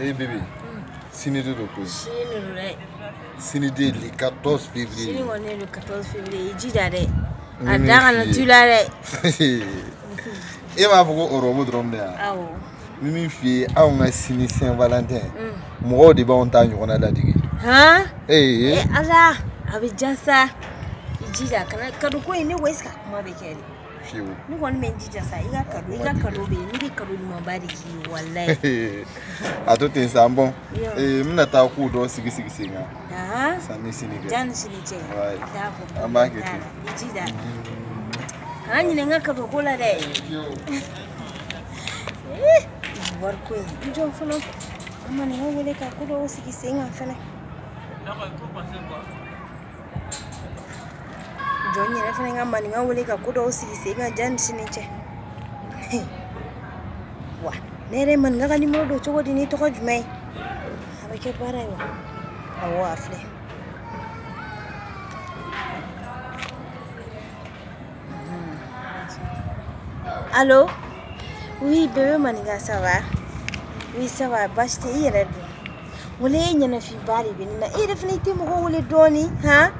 Eh bébé, sini de don koyi. Sini de don dɛ. Sini de le 14 février. Sini kɔni ye le 14 février, i jija dɛ. A da kana tu la dɛ. E m'a fɔ ko orobo dɔrɔn de yan. Awɔ. N bɛ min f'i ye, anw ka sini Saint-Valentin, mɔgɔw de b'anw ta ɲɔgɔnna ladege. Han? Ee. Eh Ala, a bɛ diya sa. I jija kana cadeau ko in ne ko est ce que a kuma bɛ kɛ de? Fiyewu. Ne kɔni bɛ n jija sa, i ka cadeau bɛ yen, ne bɛ cadeau ɲumanba de k'i ye walayi. A to ten sa, bon. Yo. Ee, n bɛna taa kow dɔ sigi sigi sen kan. Han? Sanni sini kɛ. Janni sini cɛ. Ouais. D'accord. An b'a kɛ ten. I jija. Kana ɲinɛ n ka cadeau ko la dɛ. Fiyewu. Eh, wari ko in, i jɔ fɔlɔ. An ma nin wele ka ko dɔw sigi sen kan fɛnɛ. Jɔ n yɛrɛ fɛnɛ ka maninka wele ka ko dɔw sigi sen kan janni sini cɛ. Wa ne yɛrɛ ye maninka ka nimoro don cogo di ni tɔgɔ jumɛn ye? A bɛ kɛ baara ye wa? Awɔ, a filɛ. Allo? Oui, bébé maninka, ça va? Oui, ça va, baasi tɛ i yɛrɛ dun. Wala e ɲɛnafinba de bɛ ne na. E yɛrɛ fana i tɛ mɔgɔ wele dɔɔni, han?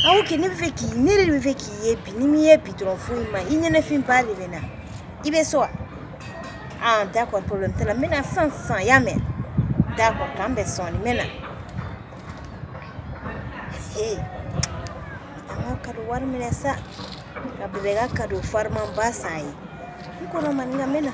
Ah ok, ne bɛ fɛ k'i ne yɛrɛ de bɛ fɛ k'i ye bi. Ni m'i ye bi dɔrɔn foyi ma ɲi. I ɲɛnafinba de bɛ n na. I bɛ so wa? Ah d'accord, problème t'a la. N bɛ na sisan sisan, i y'a mɛn? D'accord, k'an bɛn sɔɔni, n bɛ na. Hey, an ka cadeau wari minɛ sa. Ka bébé ka cadeau farimanba san a ye. N kɔnɔ maninka, n bɛ na.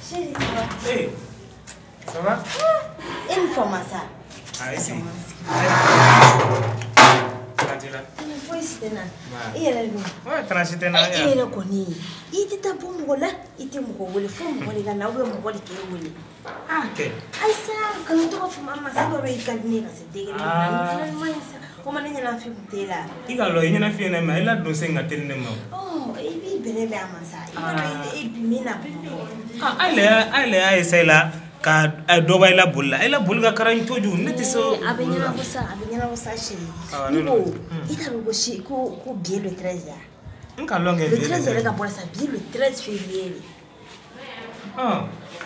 Chérie, ça va? Hey, ça va? E ni fama sa. Ah, ici. Tana Foyi si tɛ na. E yɛrɛ dun? Ouais, tana si tɛ na. E yɛrɛ kɔni, i tɛ taa bɔ mɔgɔ la, i tɛ mɔgɔ wele fo mɔgɔ de ka na ou bien mɔgɔ de k'e wele. Ah, kɛ. Ayisa, kanu tɔgɔ fama ma sa, b'a dɔn i ka di ne ye ka se degré min na. Nin fana man ɲi sa. Komi ne ɲɛnafin kun t'e la. I ka lɔ, i ɲɛnafin ne ma, i la don sen ka teli ne ma. Ɔ, i b'i bɛrɛ bɛn a ma sa. I b'a dɔn e bi min na. Ah, ayi le y'a essayer la ka dɔ b'a la boli la. I la boli ka kara n kojugu, ne tɛ se. A bɛ ɲɛnabɔ sa, a bɛ ɲɛnabɔ sa chérie. Ne Ne ko, i t'a dɔn ko si ko bi ye le 13 ya. N ka lɔn kɛ. Le 13 yɛrɛ ka bɔ sa, bi ye le 13 février de. Ah.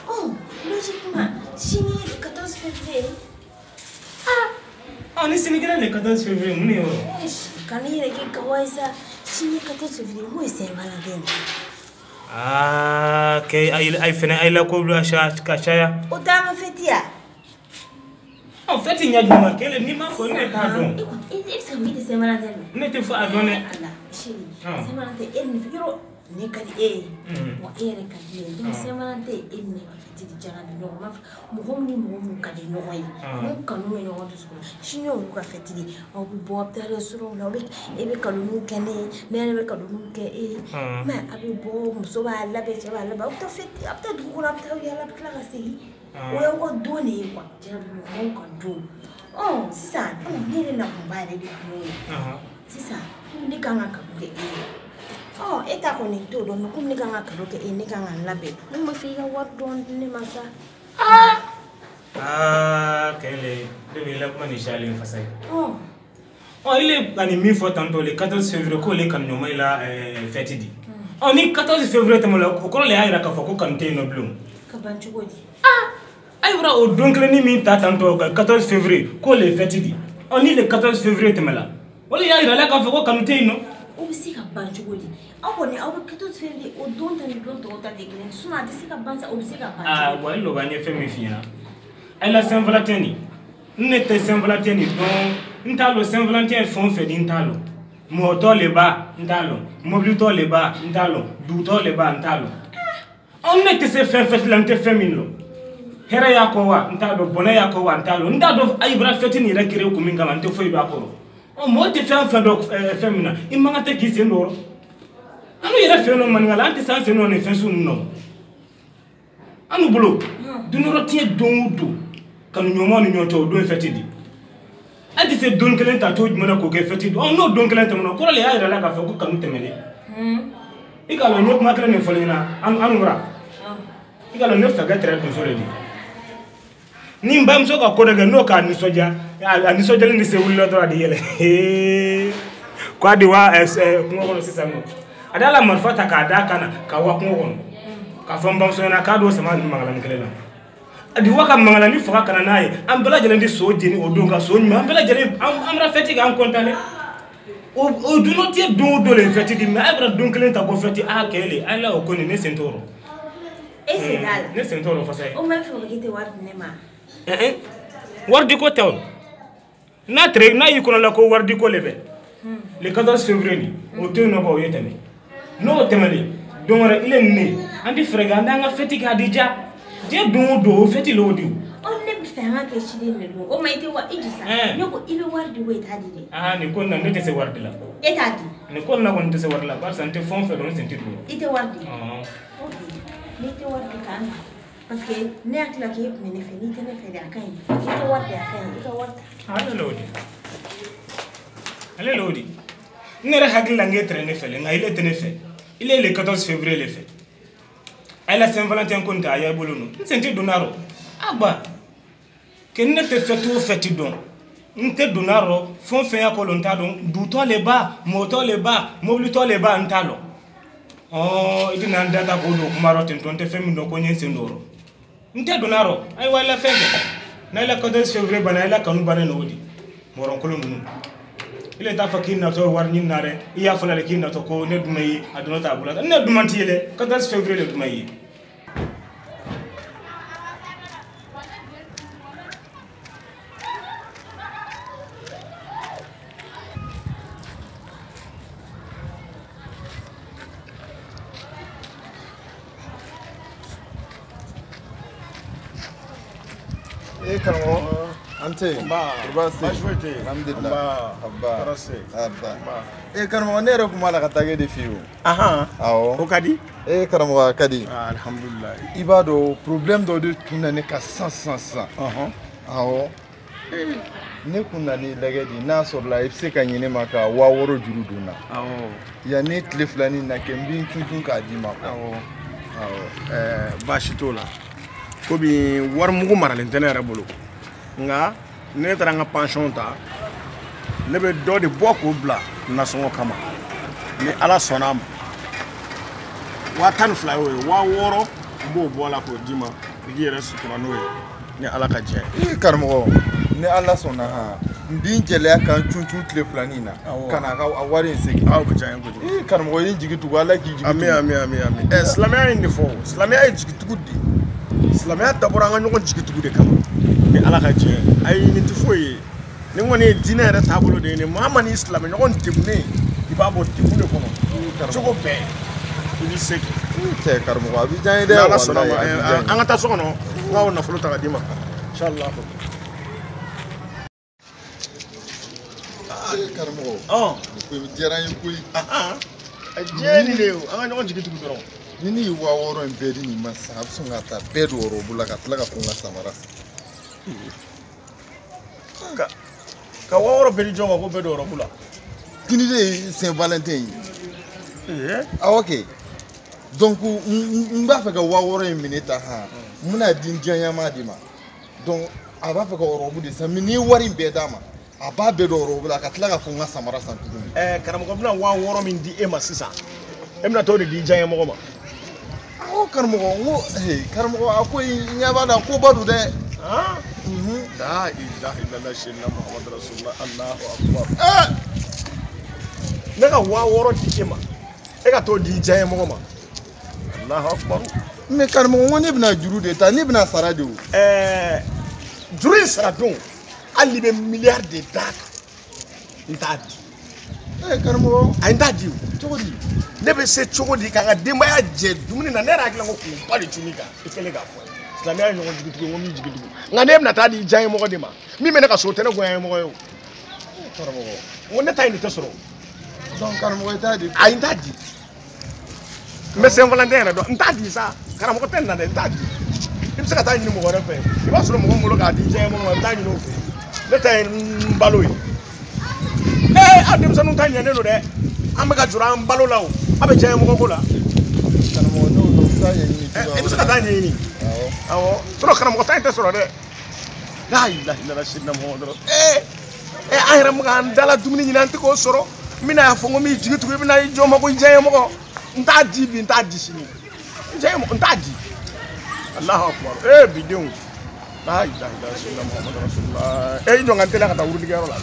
Oh, logiquement, sini ye le 14 février. Ah. Ah, ni sini kɛra le 14 février, mun de ye o? Ka ne yɛrɛ kɛ gawa ye sa, sini ye 14 février, mun ye Saint-Valentin ye? Ah, kɛ ayi fɛnɛ ayi la ko bila ka caya. O t'an ka fête ya? Ɔ, fête ɲɛ jumɛn ma kɛlɛ n'i m'a fɔ ne t'a dɔn. E kɔni, e bɛ se ka mun kɛ Saint-Valentin na? Ne tɛ fɔ a dɔn dɛ. Ala, chérie, Saint-Valentin e ni yɔrɔ ne ka di e ye. Wa e yɛrɛ ka di ne ye. Donc Saint-Valentin e ni ne ka fête de diyara bi ɲɔgɔn ma. Mɔgɔ min ni mɔgɔ min ka di ɲɔgɔn ye, mun kanu bɛ ɲɔgɔn dusukun na. Sini y'olu ka fête de ye. Aw bɛ bɔ, aw bɛ taa restaurant la, e bɛ cadeau kɛ ne ye, ne yɛrɛ bɛ cadeau kɛ e ye. Mais a bɛ bɔ, muso b'a labɛn, cɛ b'a labɛn, aw bɛ taa fête, aw bɛ taa dugu kɔnɔ, aw bɛ taa yaala, aw bɛ tila ka segin. O y'aw ka don de ye quoi. Jarabi mɔgɔw ka don. Ɔ sisan, ne yɛrɛ nakunba yɛrɛ de kun y'o ye. Sisan, ne kan ka cadeau kɛ e ye. Ɔ, e ta kɔni t'o dɔn, mais komi ne kan ka cadeau kɛ e ye, ne kan ka n labɛn. Ne ma fɛ i ka wari dɔɔni di ne ma sa. Ah, kɛlɛ, ne bɛ la kuma ni salen fasa ye. Ɔ. Ɔ, ile ka nin min fɔ tantôt le 14 février k'o le kanu ɲɔgɔn la fête di. Ɔ, ni 14 février tɛmɛna, o kɔrɔ le y'a jira k'a fɔ ko kanu tɛ yen nɔ bilen. Ka ban cogo di? Ah, ayiwa o don kelennin min ta tantôt 14 février k'o le fête di. Ɔ, ni le 14 février tɛmɛna, o le y'a jira la k'a fɔ ko kanu tɛ yen nɔ. O bɛ se ka ban cogo di? Aw kɔni aw bɛ 14 février o don ta ni don tɔw ta tɛ kelen ye. Sinon a tɛ se ka ban sa, o bɛ se ka ban cogo di? Ah, bon, i loba n ye fɛn min f'i ɲɛna. Ayi la Saint-Valentin nin, ne tɛ Saint-Valentin nin dɔn, n t'a lɔn Saint-Valentin ye fɛn o fɛn di n t'a lɔn. Mɔgɔ tɔ le b'a, n t'a lɔn. Mobili tɔ le b'a, n t'a lɔn. Dugu tɔ le b'a, n t'a lɔn. Ɔ, ne tɛ se fɛn fɛn la, n tɛ fɛn min lɔn. Hɛrɛ y'a kɔ wa, n t'a dɔn. Bɔnɛ y'a kɔ wa, n t'a lɔn. N t'a dɔn ayi bɔra fête nin yɛrɛ créé kun min kama, n tɛ foyi dɔn a kɔrɔ. Ɔ, mɔgɔ tɛ fɛn fɛn dɔn fɛn min na, i man kan tɛ k'i sen don o rɔ. An yɛrɛ fɛ yen nɔ maninka la, an tɛ se an sen nɔ nin fɛn sugu ninnu na. An n'u bolo, dunyɔrɔ tiɲɛ don o don, kanu ɲɔgɔn ni ɲɔgɔn cɛ, o don ye fête di. An tɛ se don kelen ta cogo jumɛn na k'o kɛ fɛti don n'o don kelen tɛmɛna o kɔrɔ le y'a yira la k'a fɔ ko kanu tɛmɛnen i k'a lɔn n ye kuma kelen de fɔ ɲɛna an wura i k'a lɔn ne fɛ ka tɛrɛ donso de di ni n bamuso ka ko dɔ kɛ n'o k'a nisɔndiya a nisɔndiyalen de se wulila dɔrɔn a de yɛlɛ k'a de wa kungo kɔnɔ sisan nɔ a da la marifa ta k'a d'a kan na ka wa kungo kɔnɔ k'a fɔ n bamuso ɲɛna k'a don sama ni mangalani kelen na a di wa ka mangalani faga ka na n'a ye an bɛɛ lajɛlen tɛ so jeni o don ka so ɲuman an bɛɛ lajɛlen an bɛna fɛti k'an kɔntanɛ o dunɔ tɛ don o don le fɛti di mɛ a bɛna don kelen ta ko fɛti a kɛ le a la o ko nin ne sen t'o rɔ. E sen t'a la. Ne sen t'o rɔ fasa ye. O ma fɛ k'i tɛ wari di ne ma. Wari di ko tɛ o n'a tere n'a y'i kɔnɔ la ko wari di ko le bɛ le 14 février nin o to yen nɔ o ye tɛmɛ n'o tɛmɛnen don wɛrɛ ile ni ne an tɛ fɛɛrɛ kɛ an t'an ka fɛti kɛ a di diya diɲɛ don o don o fɛti le o di o. Ɔ ne bɛ fɛ an ka kɛ siden de don o ma i tɛ wa i ju sa ne ko i bɛ wari di ko i t'a di dɛ. Aa nin ko in na ne tɛ se wari di la. E t'a di. Nin ko in na kɔni tɛ se wari la barisa n tɛ fɛn o fɛn dɔn n sen tɛ don. I tɛ wari di. Ok n'i tɛ wari di k'an na parce que ne hakili la k'e tun bɛ ne fɛ n'i tɛ ne fɛ de a ka ɲi i tɛ wari di a ka ɲi i ka wari ta. Ale l'o di ale l'o di ne yɛrɛ hakili la n k'e tɛrɛ ne fɛ le nka ile tɛ ne fɛ ile le 14 février le fɛ. A la Saint-Valentin ko tɛ a y'a bolo nɔ n sen tɛ donna rɔ a ba ke ne tɛ fɛti o fɛti dɔn n tɛ donna rɔ fɛn o fɛn y'a kɔ n t'a dɔn dutɔ le ba mɔtɔ le ba mobilitɔ le ba n t'a lɔn ɔ i bɛna n da ta k'o don kuma rɔ ten tɔ n tɛ fɛn min dɔn ko n ye n sen don o rɔ n tɛ donna rɔ ayiwa i la fɛn kɛ n'a la 14 février banna i la kanu bannen n'o di mɔrɔnkolon ninnu ile t'a fɔ k'i natɔ wari ɲini na dɛ i y'a fɔ la de k'i natɔ ko ne dun ye a donna t'a bolo ne duman t'i ye dɛ 14 février le duman ye. E karamɔgɔ an tɛ yen alhamdulilah aba e karamɔgɔ ne yɛrɛ tun b'a la ka taa e de fɛ yen o. Awɔ o ka di. E karamɔgɔ a ka di. Alhamdulilah. I b'a dɔn problème dɔ de tun na ne ka sisan sisan sisan. Awɔ ne kun na n'i lajɛ de n'a sɔrɔla i bɛ se ka ɲinɛ ma ka 6000 juru don n na. Awɔ. Yanni tile fila nin na kɛ n b'i cuncun k'a d'i ma. Awɔ. Awɔ baasi t'o la. Komi wari mugu maralen tɛ ne yɛrɛ bolo nka ni ne taara n ka pension ta ne bɛ dɔ de bɔ k'o bila nasɔngɔ kama ni ala sɔnna a ma 12,000 y'o ye 6000 n b'o bɔ a la k'o d'i ma i k'i yɛrɛ sutura n'o ye ni ala ka jɛ ye. Ee karamɔgɔ ni ala sɔnna han n b'i gɛlɛya ka n cuncun tile filanin na ka na a wari in segin. Aw bɛ diya n ye kojugu. Ee karamɔgɔ i ye n jigi tugu ala k'i jigi tugu. Ami ami ami ami ɛ silamɛya ye nin de fɔ o silamɛya ye jigitugu de ye. Silamɛya dabɔra an ka ɲɔgɔn jigitugu de kama ni ala ka jɛ ayi nin tɛ foyi ye nin kɔni ye diinɛ yɛrɛ taabolo de ye nin maa ma n'i silamɛ ɲɔgɔn degunnen i b'a bɔ degun de kɔnɔ cogo bɛɛ i b'i se kɛ. Cɛ karamɔgɔ a b'i diya n ye dɛ. Ni ala sɔnna ma an ka taa so kɔnɔ n ka o nafolo ta ka d'i ma inshallah. Karamɔgɔ nin ko diyara n ye koyi. Diɲɛ nin de ye o an ka ɲɔgɔn jigitugu dɔrɔn. Ni ne ye 6000 in bɛɛ di nin ma sisan a bɛ sɔn ka taa bɛɛ don ɔrɔbu la ka tila ka fɔ n ka samara san. Ka 6000 bɛɛ di jɔn ma ko bɛɛ don ɔrɔbu la. Kini de ye Saint-Valentin ye. Awɔ kɛ donc n b'a fɛ ka 6000 in minɛ ta han n bɛna di n diyaɲɛmaa de ma donc a b'a fɛ ka ɔrɔbu de san mais n'i ye wari in bɛɛ d'a ma a b'a bɛɛ don ɔrɔbu la ka tila ka fɔ n ka samara san tuguni. Karamɔgɔ bɛna 6000 min di e ma sisan e bɛna t'o de di diyaɲɛmɔgɔ ma. Awɔ karamɔgɔ n ko karamɔgɔ a ko in ɲɛ b'a la koba don dɛ. La ilaha illallah sayyidina Muhammad rasulullah Allahu akbar. Ne ka 6000 di e ma e ka t'o di diyaɲɛmɔgɔ ma Allahu akbar. Mais karamɔgɔ n ko ne bɛna juru de ta ne bɛna sara de o. Juru in sara don hali n'i bɛ miliyari de d'a kan n t'a di. Karamɔgɔ a n t'a di o. Cogo di. Ne bɛ se cogo di k'an ka denbaya jɛ dumuni na ne yɛrɛ hakili la ko kunba de tun b'i kan i kɛlen k'a fɔ silamɛya ye ɲɔgɔn jigitugu ye n ko n b'i jigitugu nka ne bɛna taa di diyaɲɛmɔgɔ de ma min bɛ ne ka so o tɛ ne goyanyemɔgɔ ye o. Karamɔgɔ n ko ne ta in de tɛ sɔrɔ. Donc karamɔgɔ i t'a di. Ayi n t'a di n bɛ Saint-Valentin yɛrɛ dɔn n t'a di sa karamɔgɔ tɛ nin na dɛ n t'a di i bɛ se ka taa ɲini mɔgɔ wɛrɛ fɛ i b'a sɔrɔ mɔgɔ min bolo k'a di diyaɲɛmɔgɔ ma i bɛ taa ɲini o fɛ. Ne ta ye n balo ye. Ee aw denmisɛnninw ta ɲɛnen don dɛ. An bɛ ka jɔrɔ an balo la o. A bɛ diya mɔgɔ ko la. Karamɔgɔ n'o don taa ɲɛɲini. I bɛ se ka taa ɲɛɲini. Awɔ. Sinon karamɔgɔ ta in tɛ sɔrɔ dɛ. La ilaha illallah sayyidina Muhammad. Ee an yɛrɛ bɛ k'an dala dumuni ɲini an tɛ k'o sɔrɔ. N bɛna a fɔ n ko n b'i jigi tugu i bɛna i jɔ n ma ko i diya mɔgɔ. N t'a di bi n t'a di sini. N diya mɔgɔ n t'a di. Allahu akbar. Ee bi denw. La ilaha illallah sayyidina Muhammad rasulullah. Ee i jɔ n ka n teliya ka taa wurudikɛyɔrɔ la.